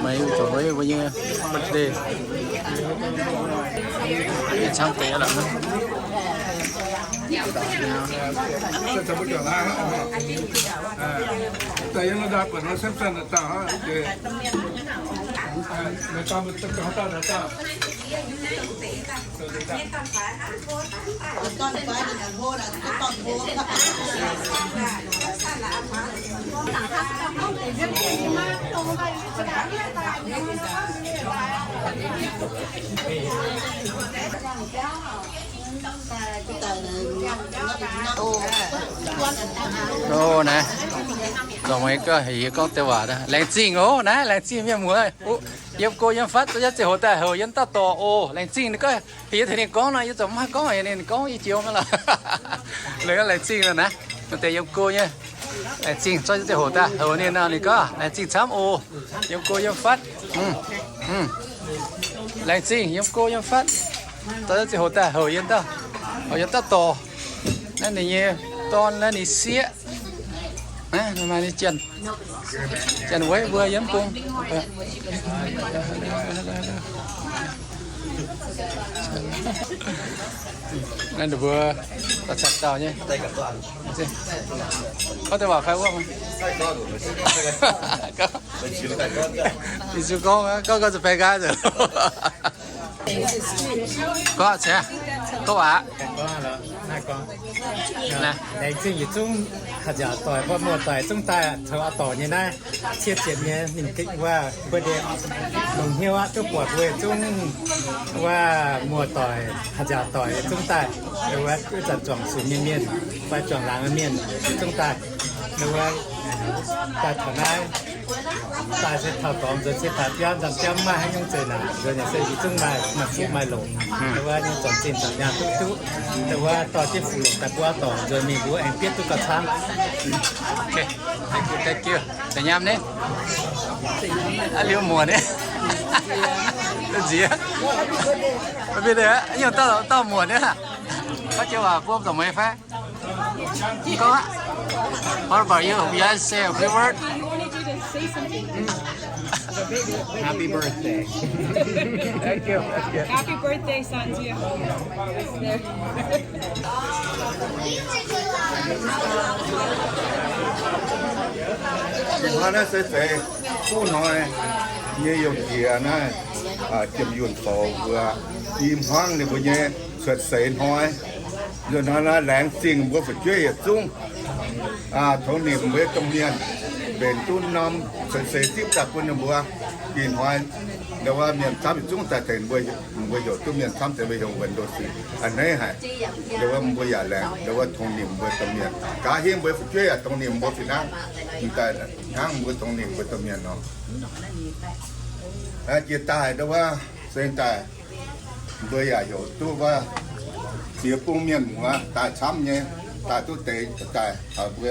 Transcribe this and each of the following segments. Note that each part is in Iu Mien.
Maiv zuqc mbuo nyei birthday. Camv deix lorqc. Ov, naaiv, dongh meih gorngv heuc yie gorngv deix waac, laengz zingh oc. Naaiv laengz zingh mienh muoz, yiem go yiem fatv, zorqv yie ziangh hoc daaih heuc yie dauh dorc oc. Laengz zingh ninh gorngv, heuc yie tengx ninh gorngv nor, yie ziouc maiv haih gorngv, ninh gorngv yie joux maiv lorqc. Laengz zingh nor naaiv, deix yiem go nyei. Laengz zingh, zorqv yie ziangh hoc daaih heuc ninh nor, ninh gorngv laengz zingh camv oc. Yiem go yiem fatv. Laengz zingh, yiem go yiem fatv. Zorqv yie ziangh hoc daaih heuc yie dauh, heuc yie dauh dorc. Naaiv ninh nyei dorn, naaiv ninh sieqv. Naaiv maaih ninh janx, janx-weiv mbuo yiem bung. Naaiv ninh mbuo daux caux dauh nyei. Gorngv deix waac fai wuov? Ninh ziouc gorngv, gorngv, gorngv zuqc baeng nqaai nzengc. Gorngv cingx, gorngv aqv. Laengz zingh yietc zungv haaix nziaauc doic, mbuo muoz-doic zungv daaih taux a'dorc nyei naaiv, cie ziepc nyei ninh wuov birthday, longc hnyouv aqv duqv buatc mbuo yietc zungv wuov muoz-doic haaix nziaauc doic yietc zungv daaih, wuov zanc zuangx sux nyei mienh fai zuangx laangz nyei mienh yietc zungv daaih, wuov daaih taux naaiv. Daaih se taux dorngx nzuonx se taux biauv, nzangc biauv mv maaih haaix nyungc zeiv naaic, nzuonx yaac se yietc zungv maaih, maaih fuqv maaih longc. Wuov nyungc zornc zinh zornc nyaanh duqv duqv, wuov dorh jienv fuqv longc daaih buov dorngx nzuonx mingh mbuo aengx bietv duqv gauh camv. Thank you, thank you. Da'nyamv ni, aa, liuz muoc ni, nziex, mv baac nyungc dauh dauh muoc ni, gorngv joux waac bun dorh meih fai? Go. What about you? You guys say a few words? Happy birthday. Thank you. Thank you. Happy birthday, Sanjay. There. Ih hnoi naaiv se zeiz kuv hnoi nyei yiem jiex naaiv, jiem yunh foux mbuo, i hmuangv ninh mbuo nyei cuotv seix hnoi. Nzunc hnoi naaiv laengz zingh mbuo fu'jueiv yietc zungv, tongx nimc mbuo domh mienh, mbenc duqv norm cuotv seix zipv daaih bun ninh mbuo. Ih hnoi ndau wuov mienh camv yietc zungv daaih tengx mbuo, mbuo heuc duqv mienh camv deix mbuo heuc wuonx ndoqc sic a'hneiv haic. Ndau wuov mbuo yaac laengz, ndau wuov tongx nimc mbuo domh mienh. Gaax hingv mbuo fu'jueiv yaac tongx nimc mbuo fih hnangv. M'daaih hnangv mbuo tongx nimc mbuo domh mienh nor. Jiex daaih ndau wuov se daaih mbuo yaac heuc duqv wuov ziex bung mienh muoz daaih camv nyei, daaih duqv deix daaih taux mbuo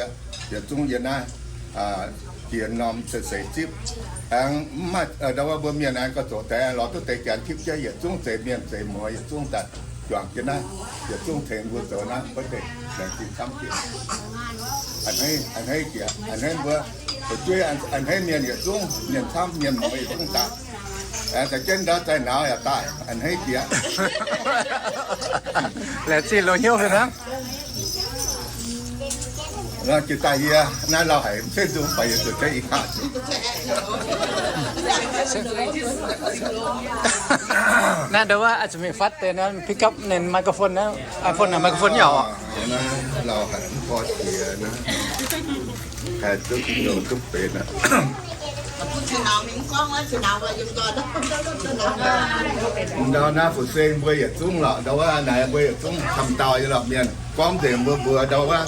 yietc zungv yiem naaiv jiex norm cuotv seix zipv. Aengx mv maaih ndau wuov mbuo mienh aengx gauh zoqc deix lorz duqv deix janx tipv jienv yietc zungv zeix mienh zeix muoz yietc zungv daaih juangc jienv naaiv, yietc zungv tengx mbuo zoux naaiv birthday, laengz zingh camv jiex. A'hneiv, a'hneiv jiex, a'hneiv mbuo fu'jueiv, a'hneiv mienh yietc zungv, mienh camv mienh muoz yietc zungv daaih. Aengx da'jienv ndau zaih nauz yaac daaih, a'hneiv jiex. Laengz zingh loz-hnyouv fai hnangv. Jiex daaih yie naaiv lauh haic, mv zeiz nzung fai yie zuqc jienv ih hnaqv. Naaiv ndau wuov zuqc mingh fatv deix naaiv pick up ninh microphone naaiv, iPhone naaiv microphone nyei oc. Lauh haic mv gorx jiex naaiv. Haih duqv zoux duqv benx aqv. Ndau naaiv fu-seng mbuo yietc zungv lorqc, ndau wuov naaic mbuo yietc zungv camv dauh nyei lorqc mienh. Gorngv nzengc mbuo mbuox ndau wuov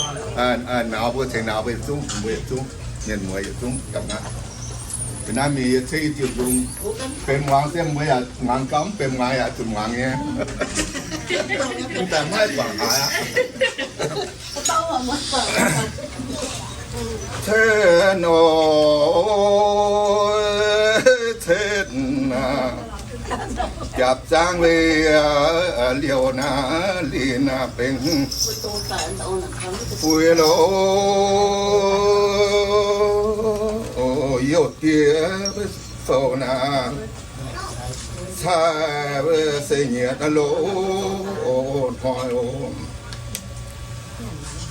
nauz mbuo cingx nauz mbuo yietc zungv, mbuo yietc zungv mienh muoz yietc zungv gapv naaiv. Naaiv mingh yie cingv i diuh nzung benx muangx se mbuo yaac muangx gauh, mv benx muangx yaac zuqc muangx nyei. Mv baac maiv bangc haaix aqv. Cen oc. Yaac zaangv mbuo liouh naaiv linh naaiv bengx fuix loh. Youh diex mbuo fouv naaiv cai mbuo se nyiec loh hnoi oc.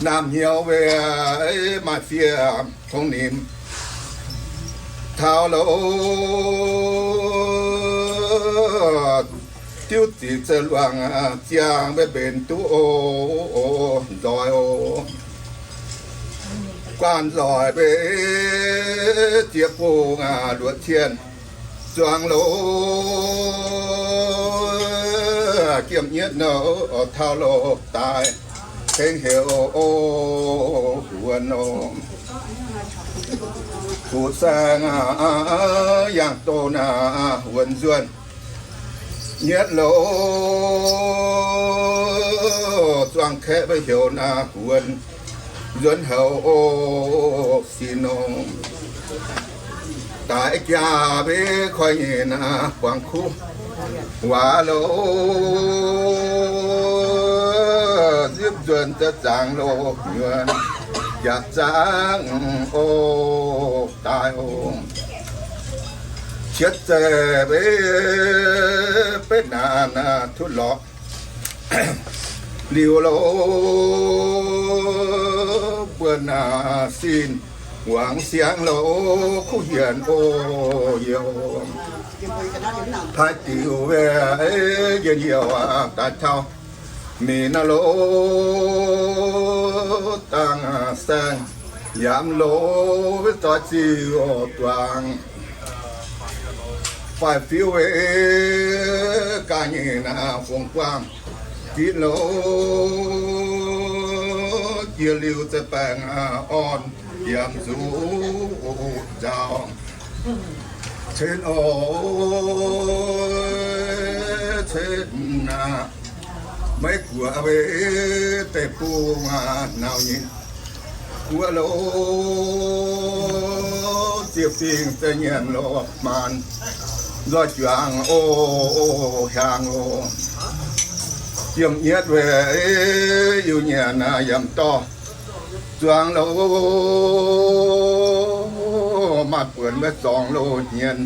Naamh hnyouv mbuo maaih fiev tongx nimc taux loh. Diuv ziqc zoux luangc ziangh mbuo mbenc duqv oc, nzoih oc. Guanh nzoih mbuo ziex bung luoqc cien zuangx loh. Jiem nyietv nouh taux loh daaih tengx heuc wuonx oc. Fuqv saeng yangh doh naaiv wuonx nzuonx nyietv loh. Zuangx kaeqv mbuo heuc naaiv wuonx nzuonx houc oc. Sin nor daaih jaa mbuo koi nyei naaiv guangc kuv waac loh. Nzipv nzuonx za'zaangc loh nyuonh jaax zaangv oc daaih oc. Qietv zeiv mbuo betv naanc tutv lorqc liuz loh, mbuo naaiv sin wangc siangx loh kuv hienx oc. Youh paaiv diuc wuov njien-youh daaih taux mingh naaiv loh, dangh saeng yaac mv loh, mv zoix ziuh duangc. Faix-fiuv ganh nyei naaiv fungx guangc diqv loh, jiex liuz za'baengh orn yaac mv zuqc nzauh. Cen oc, cen aac, maiv guoqv weic deic-bung nauc nyitc guoqv loh, ziec fingx za'nyiemc loh maanc nzoih juangc oc, hiaangx oc. Jiem nyietv weic Iu-Mienh yaac mv dorh zuangx loh, maaih buonc maiv zorngx loh hmien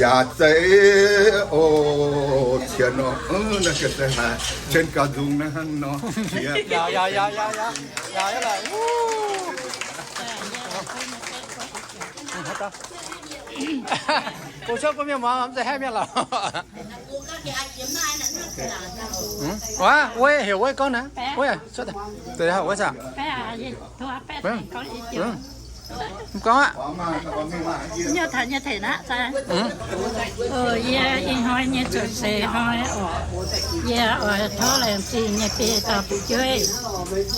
yaac zeiz oc. Cien oc, naaiv ga'zei haic, cien gauh nzung naaiv hnangv nor. Wuov, wuov heuc wuov gorngv naaiv, wuov, wuov, gorngv aqv. Yie ih hnoi nyei zuqc seix hnoi oc, yie oix tov laengz zingh nyei biei dauh fu'jueiv,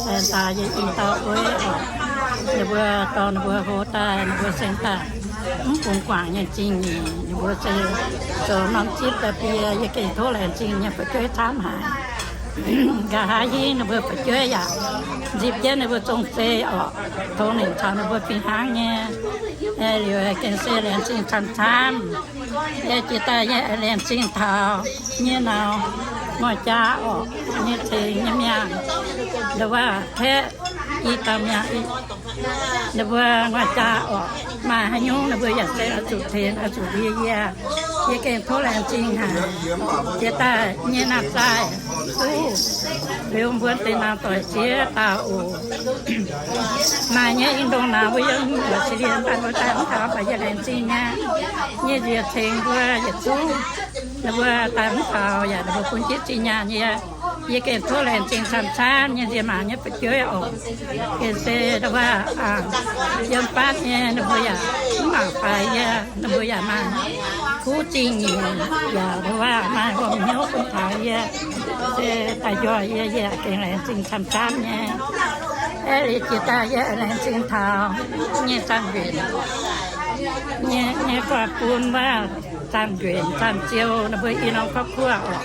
laengz zingh yie ih dauh ueiv oc. Ninh mbuo dorh ninh mbuo hoz daaih, ninh mbuo seng daaih mv bungx guangc nyei zingh nyeic, ninh mbuo se zoux norm zipv daaih biei, yie gengh tov laengz zingh nyei fu'jueiv camv haic. Nqa'haav hingv ninh mbuo fu'jueiv yaac nzipc jienv ninh mbuo zong-zei oc, tongx nimc caux ninh mbuo fih hnangv nyei. Liuz gengh se laengz zingh camv-camv. Yie jiex daaih yie laengz zingh taux nyei nauz, ngoic jaa oc, nyei ceng nyei miangh, ndau wuov kaeqv i dauh miangh, ninh mbuo ngoic jaa oc, maaih haaix nyungc ninh mbuo yaac se oix zuqc tengx, oix zuqc ndie yie. Yie gengh tov laengz zingh haic. Jiex daaih nyei naamh zaaih duqv liuz mbuo deix nauz doic ziex dauh oc. Maaih nyei ih ndongh nauz mbuo yiem Australia, mv baac mbuo daaih mv taux, mv baac yie laengz zingh nyei. Nyei nziez tengx mbuo yietc zungv, ninh mbuo daaih mv taux yaac ninh mbuo bun jienv zingh nyaanh yie. Yie gengh tov laengz zingh camv-camv nyei nziez mangc nyei fu'jueiv oc. Gengh se ndau wuov yiem fatv nyei ninh mbuo yaac mv mangc faix yie, ninh mbuo yaac maaih kuv zingh nyeic, yaac ndau wuov maaih horpc hnyouv bun taux yie, se daaih njoih yie, yie gengh laengz zingh camv-camv nyei. Aeqv, liuz jiex daaih yie laengz zingh taux nyei zaangh nquenc, nyei, nyei guaav bun wuov zaangh nquenc, zaangh ziou, ninh mbuo i norm ครอบครัว oc.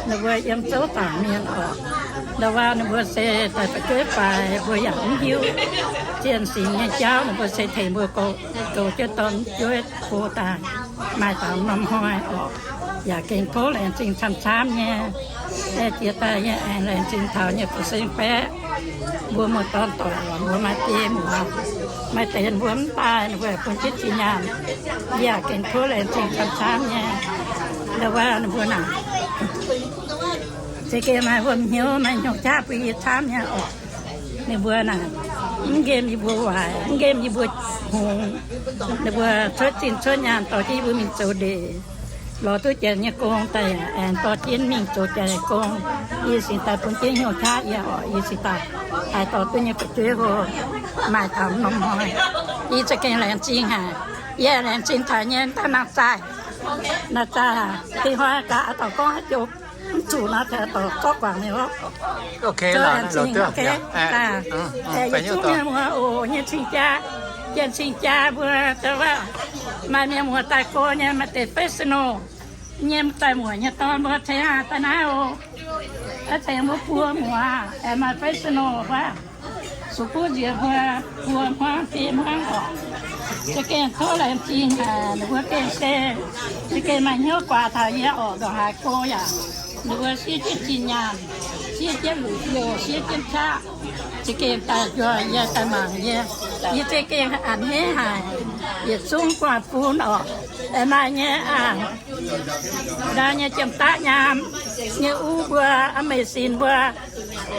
Ninh mbuo yiem zouv zaangc mienh oc. Ndau wuov ninh mbuo se daaih fu'jueiv faix mbuo yaac mv hiuv. Zien singx nyei jauv ninh mbuo se tengx mbuo goux jienv dorn jueiv go daaih maaih taux norm hnoi oc. Yaac gengh tov laengz zingh camv-camv nyei. Jiex daaih yie aengx laengz zingh taux nyei fu'seng baeqv, mbuo muoz-dorn doic, mbuo maaih biei muoz, maaih deix mbuo mv daaih, ninh mbuo bun jienv zinh nyaanh. Yie yaac gengh tov laengz zingh camv-camv nyei. Ndau wuov ninh mbuo naaic za'gengh maaih wuom hnyouv, maaih hnyouv jaav bun yie camv nyei oc. Ninh mbuo naaic mv nqemh yie mbuo waaic, mv nqemh yie mbuo hngongx. Ninh mbuo cuotv zinh cuotv nyaanh dorh jienv yie mbuo mingh zoux ndeic, lorz duqv janx nyei gong daaih aengx dorh jienv mingh zoux janx nyei gong. Yie cingx daaih bun jienv hnyouv qaqv yie oc. Yie cingx daaih haiz dorh duqv nyei fu'jueiv hlo, maaih taux norm hnoi, yie za'gengh laengz zingh haic. Yie laengz zingh taux nyei daaih nangh zaih, nangh zaih haic. Tin hnoi gaax a'dauh gorngv haaix joux mv zuqc nor, taux dorc gorngv guangc mingh oc. Yie zungv mienh muoz oc, nyei cing-jaa, jien cing-jaa mbuo, maaih mienh muoz daaih go nyei, maaih deix professional nyei daaih muoc nyei dorn mbuo tengx daaih naaiv oc. Tengx mbuo buo muoz, aengx maaih professional wuov, zuqc buov nziex mbuo buo hmuangv biei hmuangv oc. Za'gengh tov laengz zingh haic, ninh mbuo gengh se, za'gengh maaih hnyouv guaax taux yie oc. Ndongc haaix go yaac ninh mbuo siev jienv zinh nyaanh, siev jienv luc-youh, siev jienv qaqv, za'gengh daaih njoih yie, daaih mangc yie. Yie za'gengh a'hneiv haic, yietc zungv guangh bun oc. Aengx maaih nyei aac, ndau nyei jiem-daqv nyaam nyei uv mbuo, a'meiv sin mbuo,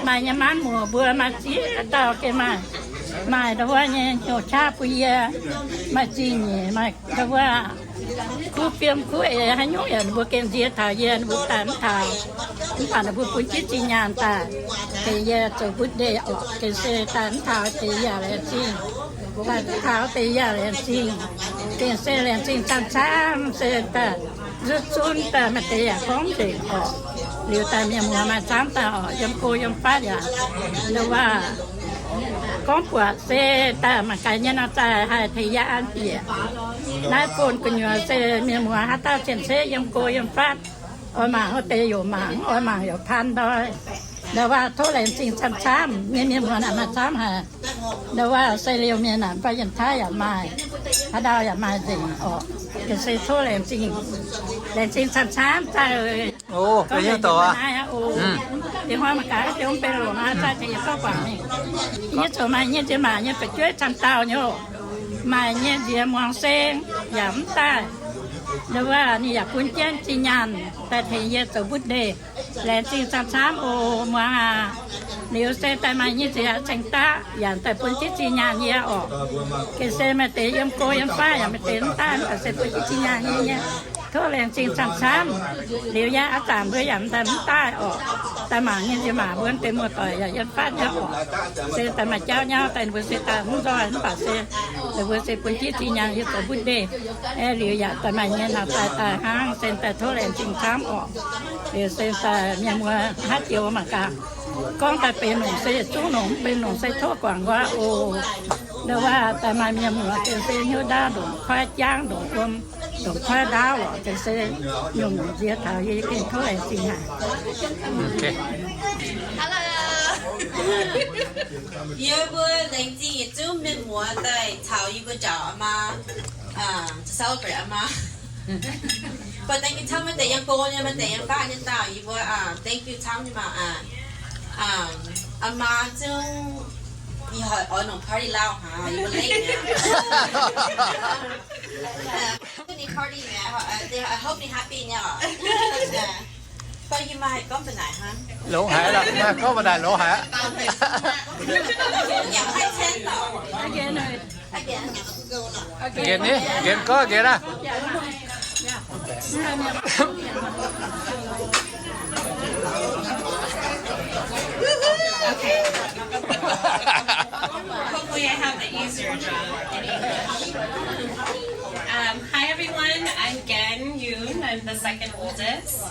maaih nyei maanv muoc mbuo, maaih ziex dauh gengh maaih, maaih ndau wuov nyei hnyouv qaqv bun yie, maaih zingh nyeic, maaih ndau wuov kuv fiem kuv eix haaix nyungc yaac ninh mbuo gengh nziex taux yie, ninh mbuo daaih mv taux, mv baac ninh mbuo bun jienv zinh nyaanh daaih tengx yie zoux birthday oc. Gengh se daaih mv taux deix yaac laengz zingh, daaih mv taux deix yaac laengz zingh. Gengh se laengz zingh camv-camv se daaih nzuqc zunv daaih maaih deix yaac gorngv nzengc oc. Liuz daaih mienh muoz maaih camv daaih oc, yiem go yiem fatv yaac, ndau wuov gorngv buatc se daaih mangc gaax nyei nor zaih haih tengx yie an bieqc. Naaiv bun gu'nyuoz se mienh muoz haaix dauh cien-ceqv yiem go yiem fatv, oix mangc wuov deix yaac mangc, oix mangc yaac pan ndoih. Ndau wuov tov laengz zingh camv-camv nyei, mienh muoz naaic maaih camv haic. Ndau wuov se liouh mienh naaic, mv baac yiem Taiv yaac maaih, haaix ndau yaac maaih nzengc oc. Gengh se tov laengz zingh, laengz zingh camv-camv zaih. Gorngv mv baac naaiv oc, deix hnoi mangc gaax, deix mv benx longc aqv, zaih tengx yie gorngv guangc mingh. Yie zoux maaih nyei nziex maac nyei fu'jueiv camv dauh nyei oc. Maaih nyei nziex muangx seng yaac mv daaih. Ndau wuov ninh yaac bun jienv zinh nyaanh daaih tengx yie zoux birthday. Laengz zingh camv-camv oc muangx aac. Liuz se daaih maaih nyei nziex ceng daqv yaac daaih bun jienv zinh nyaanh yie oc. Gengh se maaih deix yiem go yiem fatv yaac maaih deix mv daaih, mv baac se bun jienv zinh nyaanh yie nyei. Tov laengz zingh camv-camv. Liuz yie aqv zanc mbuo yaac daaih mv daaih oc. Daaih mangc nyei nziex maac mbuo deix muoz-doic yaac yiem fatv nyei oc. Se daaih maaih jauv nyauv daaih ninh mbuo se daaih mv nzoih, mv baac se ninh mbuo se bun jienv zinh nyaanh yie zoux birthday. Liuz yaac daaih maaih nyei nangc daaih daaih hnangv, se daaih tov laengz zingh camv oc. Liuz se daaih mienh muoz haaix joux mangc gaax, gorngv daaih benx longc se yietc zungv longc, mv benx longc se tov guangc wuov oc. Ndau wuov daaih maaih mienh muoz gengh se hnyouv ndaauv ndongc kuaaiv jangv, ndongc wuom, ndongc kuaaiv ndaauv lorqc, gengh se nyungc-nyungc nziex taux yie gengh tov laengz zingh haic. Yie mbuo laengz zingh yietc zungv mienh muoz daaih caux yie mbuo njaaux a'maa, to celebrate a'maa. But thank you camv, maaih deix yiem go nyei, maaih deix yiem fatv nyei dauh, yie mbuo thank you camv nyei maah. A'maa zungv, yie oix nongc party lauh hnangv, yie mbuo lengh mi'aqv. Ninh party mi'aqv, I hope ninh happy nyei oc. But yie maaih gorngv ba'naic hnangv. Longx haic lorqc, maaih gorngv ba'naic longx haic aqv. Nqemh ni, nqemh gorngv nqemh aqv. Hopefully I have the easier job. Um, hi everyone, I'm Gan Yoon. I'm the second oldest.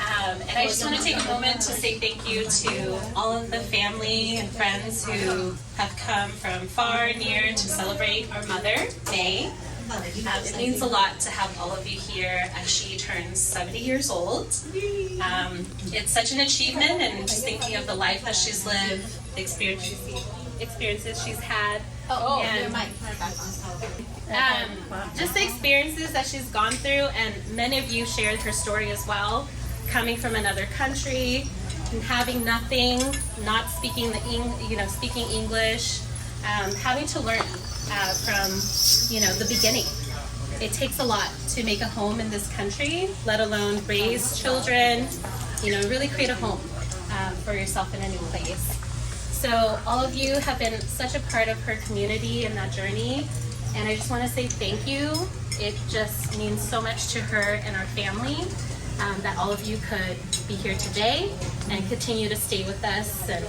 Um, and I just want to take a moment to say thank you to all of the family and friends who have come from far and near to celebrate our mother, May. Um, it means a lot to have all of you here as she turns seventy years old. Um, it's such an achievement, and just thinking of the life that she's lived, the experiences, experiences she's had, and Um, just the experiences that she's gone through, and many of you shared her story as well, coming from another country, having nothing, not speaking the Eng- you know, speaking English, um, having to learn uh, from, you know, the beginning. It takes a lot to make a home in this country, let alone raise children, you know, really create a home um, for yourself in a new place. So all of you have been such a part of her community and that journey. And I just want to say thank you. It just means so much to her and our family um, that all of you could be here today and continue to stay with us and,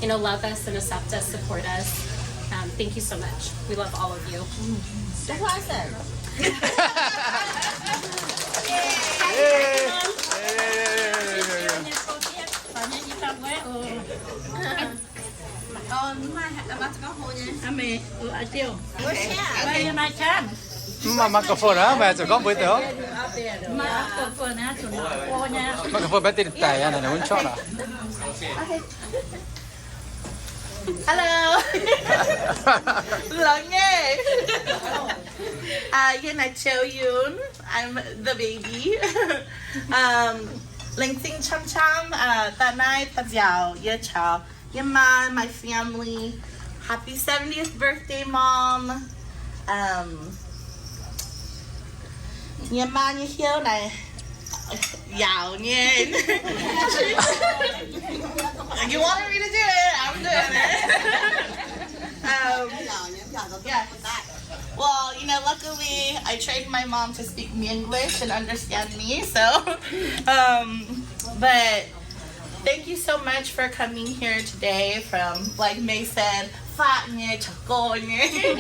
you know, love us and accept us, support us. Um, thank you so much. We love all of you. Mv maaih microphone aqv, meih zuqc gorngv mbuox doic. Microphone maiv dingh daic aqv, naaiv wuov qiorqv aqv. Hello. Lorz nyei. Uh, yie naaic Chiu Yun. I'm the baby. Um, laengz zingh camv-camv, uh, da'naaiv da'nziaauc yie caux yie maa, my family. Happy seventieth birthday, Mom. Um, yie maa nyei hnyouv naaic yaauc nyei. You wanted me to do it, I'm doing it. Um, yeah. Well, you know, luckily I trained my mom to speak Mien-glish and understand me, so, um, but thank you so much for coming here today from, like May said, faqv nyei, caux gorx nyei.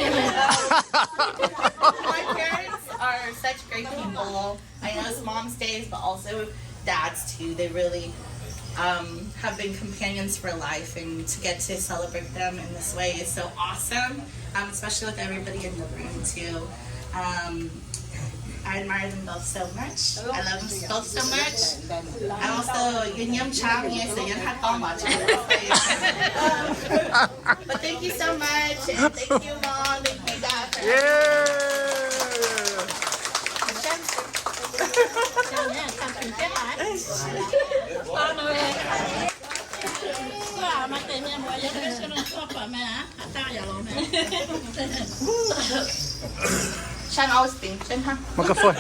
My parents are such great people. I know it's moms' days, but also dads too. They really um, have been companions for life, and to get to celebrate them in this way is so awesome, um, especially with everybody in the room too. Um, I admire them both so much. I love them both so much. I'm also, yie nyiemv camv nyei, so yie haih gorngv waac. Um, but thank you so much, and thank you, Mom. Thank you, Dad, for everything. Microphone.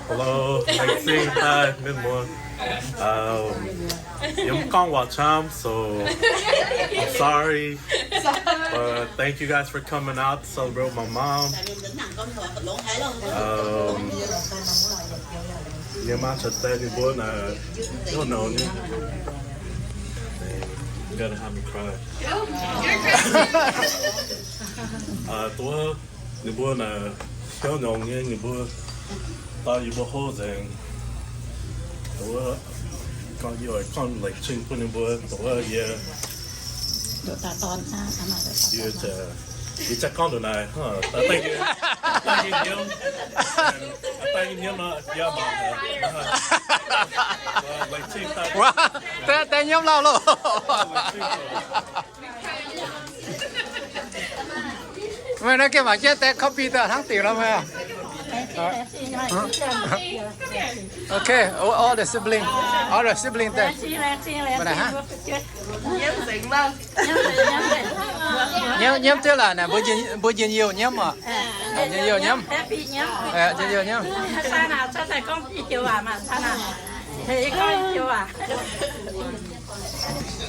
Hello, laengz zingh daaih mienh muoz. Um, yie mv gorngv waac camv, so I'm sorry. But thank you guys for coming out to celebrate my mom. Um, yie maa caux deix ninh mbuo naaic, you know, gonna have me cry. Uh, duqv ninh mbuo naaic hnyouv nyongx nyei, ninh mbuo dorh yie mbuo hlo nzengc. Wuov, gorngv yie oix gorngv laengz zingh bun ninh mbuo. Wuov, yie, yie, yie za'gengh gorngv ndongc naaic, huh, daaih daaih nyei, daaih nyei nyiemv, daaih nyei nyiemv nor, yie mangc, laengz zingh daaih. Wuov, daaih, daaih nyiemv lauh loh. Meih naaiv gengh mangc jienv deix copy daaih hnangv dingc lorqc meih. Okay, all the sibling, all the sibling daaih. Nyiemv, nyiemv duqv laaix naaic, mbuo njien-youh nyiemv oc. Njien-youh nyiemv. Njien-youh nyiemv.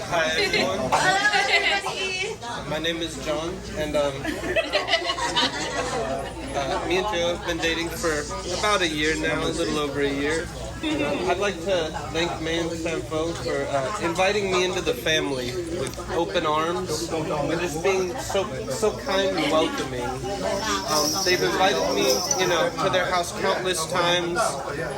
Hi, everyone. My name is John, and um, uh, me and Joe have been dating for about a year now, a little over a year. And, um, I'd like to thank May and Sam Fo for uh, inviting me into the family with open arms and just being so so kind and welcoming. Um, they've invited me, you know, to their house countless times,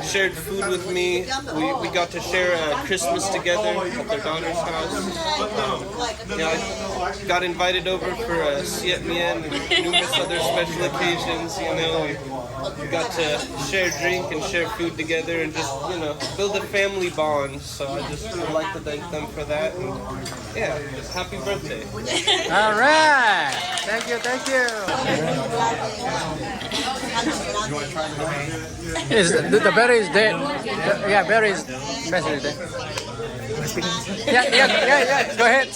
shared food with me. We, we got to share uh, Christmas together at their daughter's house. Um, you know, I got invited over for uh, Siet Mien and numerous other special occasions. You know, we, we got to share drink and share food together and just, you know, build a family bond. So I just would like to thank them for that. And yeah, happy birthday. All right. Thank you. Is the, the battery is dead. Yeah, battery is basically dead. Yeah, yeah, yeah, yeah. Go ahead.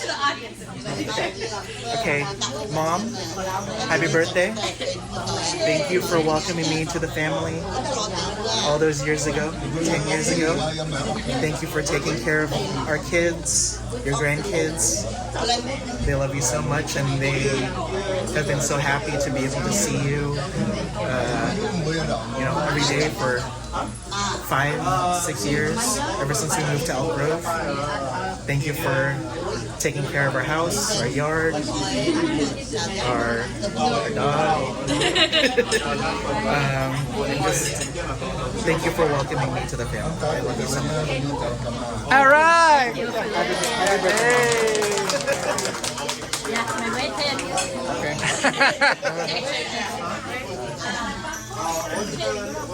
Okay, Mom, happy birthday. Thank you for welcoming me to the family all those years ago, ten years ago. Thank you for taking care of our kids, your grandkids. They love you so much, and they have been so happy to be able to see you, uh, you know, every day for five, six years, ever since we moved to Elk Grove. Thank you for taking care of our house, our yard, our, our dog. Um, and just thank you for welcoming me to the family. I love you so much. All right. Hey. Yeah, my way ten. Okay.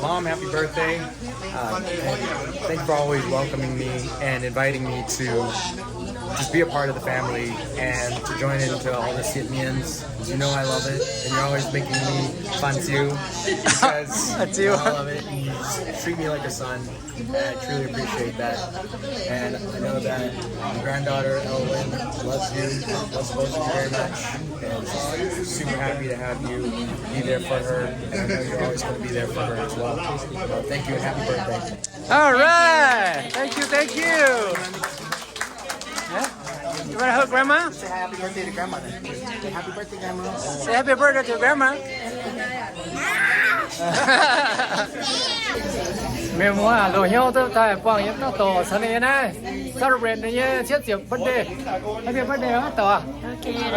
Mom, happy birthday. Uh, thank you for always welcoming me and inviting me to just be a part of the family and to join into all the Sitmians. You know I love it, and you're always making me fun too because I do. I love it. And you treat me like a son, and I truly appreciate that. And I know that my granddaughter Elwin loves you, loves both of you very much, and she's super happy to have you be there for her. And I know you're always going to be there for her as well. So thank you and happy birthday. All right. Thank you. Thank you. Yeah? You want to hug grandma? Say happy birthday to grandma then. Say happy birthday to grandma. Say happy birthday to grandma. Mienh muoz loz-hnyouv duqv daaih buangh yiem naaiv dorngx caux ninh nyei naaiv celebrate ninh nyei cietv ziepc birthday. Happy birthday, ov, dorngx.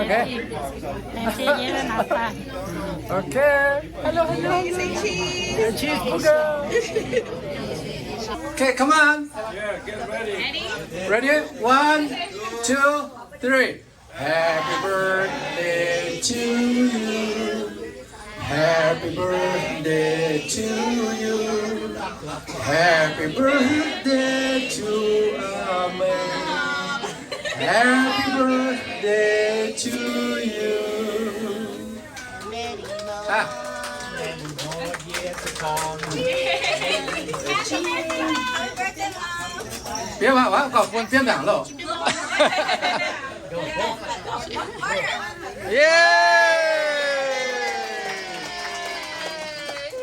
Okay. Okay. Hello, hello. Cheese, cheese, good girl. Okay, come on. Ready? One, two, three. Happy birthday to you. Happy birthday to you. Happy birthday to Amen. Happy birthday to you. อ่ะ เปรี้ยวอ่ะวะ ขอบคุณเปรี้ยวอย่างโลก Yay!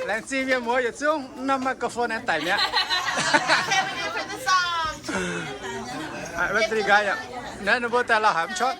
Laengz zingh mienh muoz yietc zungv, norm microphone aengx daic mi'aqv. Naaiv ninh mbuo daaih lauh haic mv corc.